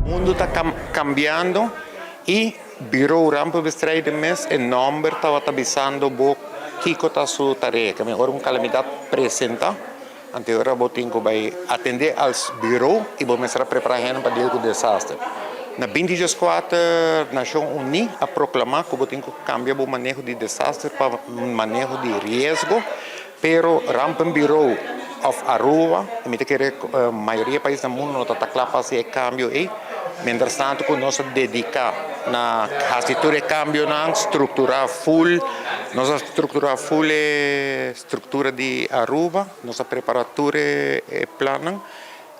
Mundo ta cambiando y Bureau Rampenbestrijding mes e nomber tabata bisando bo kico ta su tarea. Cu ora un calamidad presenta, anto ora bo tin cu bay atende als bureau y bo mester a prepara hende pa deal cu desaster. Na 2014 Nacion Uni a proclama cu bo tin cu cambia bo maneho di desaster pa maneho di riesgo, pero Rampenbureau of Aruba, mi ta kere mayoria pais na mundo no ta cla pa haci e cambio ey. Mientras tanto cu nos a dedica na haci tur e cambionan, structura full, nos a structura full e structura di Aruba, nos a prepara tur e plannan,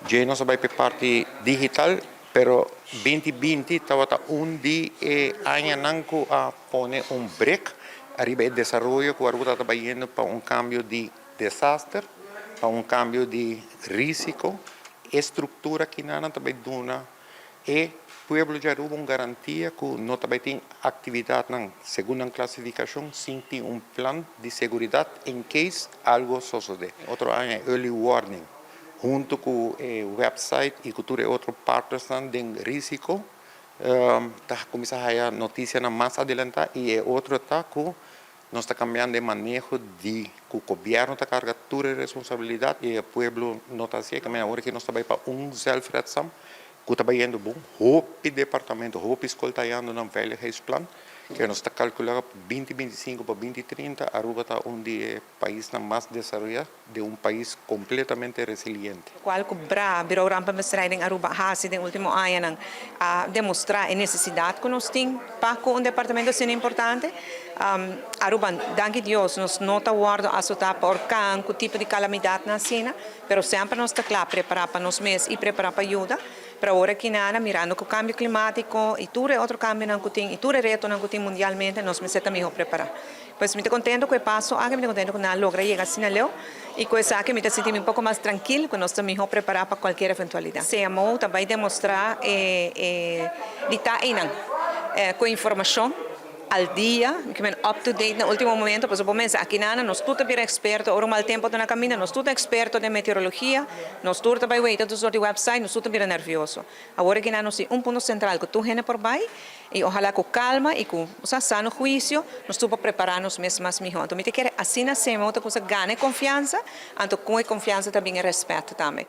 dje nos a bay pa e parti digital, pero 2020 tabata un di e añanan cu a pone un break ariba e desaroyo cu Aruba tabata bayendo pa un cambio di desaster, pa un cambio di risico. E structura akinan ta bay duna e pueblo di Aruba un garantia cu no ta bay tin actividadnan segun nan clasificacion sin tin un plan di seguridad in case algo sosode. Otro aña early warning hunto cu e website y cu tur e otro partnersnan den risico ta cuminsa haya noticianan mas adelanta. Y e otro ta cu nos ta cambiando e maneho di cu gobierno ta carga tur e responsabilidad y e pueblo no ta haci. Awor cu nos ta bay pa un zelfredzaam cu ta bayendo bon, hopi departamento, hopi scol ta hayando nan veiligheidsplan, cu nos ta calcula 2025 pa 2030 Aruba ta un di e paisnan mas desaroya, di un pais completamente resiliente. Cual cu BRA, Bureau Rampenbestrijding Aruba, haci den ultimo añanan a demostra e necesidad cu nos tin pa cu un departamento asina importante. Aruba, danki Dios, nos no ta wordo azota pa orkaan cu tipo di calamidad asina, pero semper nos ta cla prepara pa nos mes y prepara pa yuda. Pero awor akinan, mirando cu cambio climatico y tur otro cambionan cu tin y tur retonan cu tin mundialmente, nos mester ta mihor prepara. Pues mi ta contento cu e paso aki, mi ta contento cu nan a logra yega asina leu y cu esaki mi ta sinti un poco mas trankil cu nos ta mihor prepara pa cualkier eventualidad. CMO tambe demostra di ta einan cu informacion al dia, cu up to date na ultimo momento, pues bo akinan nos tur ta bira experto, ora mal tempo ta na caminda, nos tur ta experto den meteorologia, nos tur ta bay weta tur di website, nos tur ta bira nervioso. Awor akinan nos tin un punto central cu tur hende por bay y ojalá cu calma y cu, o sea, sano huicio, nos tur por prepara nos mes mas mihor. Anto, mi ta kere asina CMO ta cuminsa gana confiansa, anto cu e confiansa tambe e respet tambe.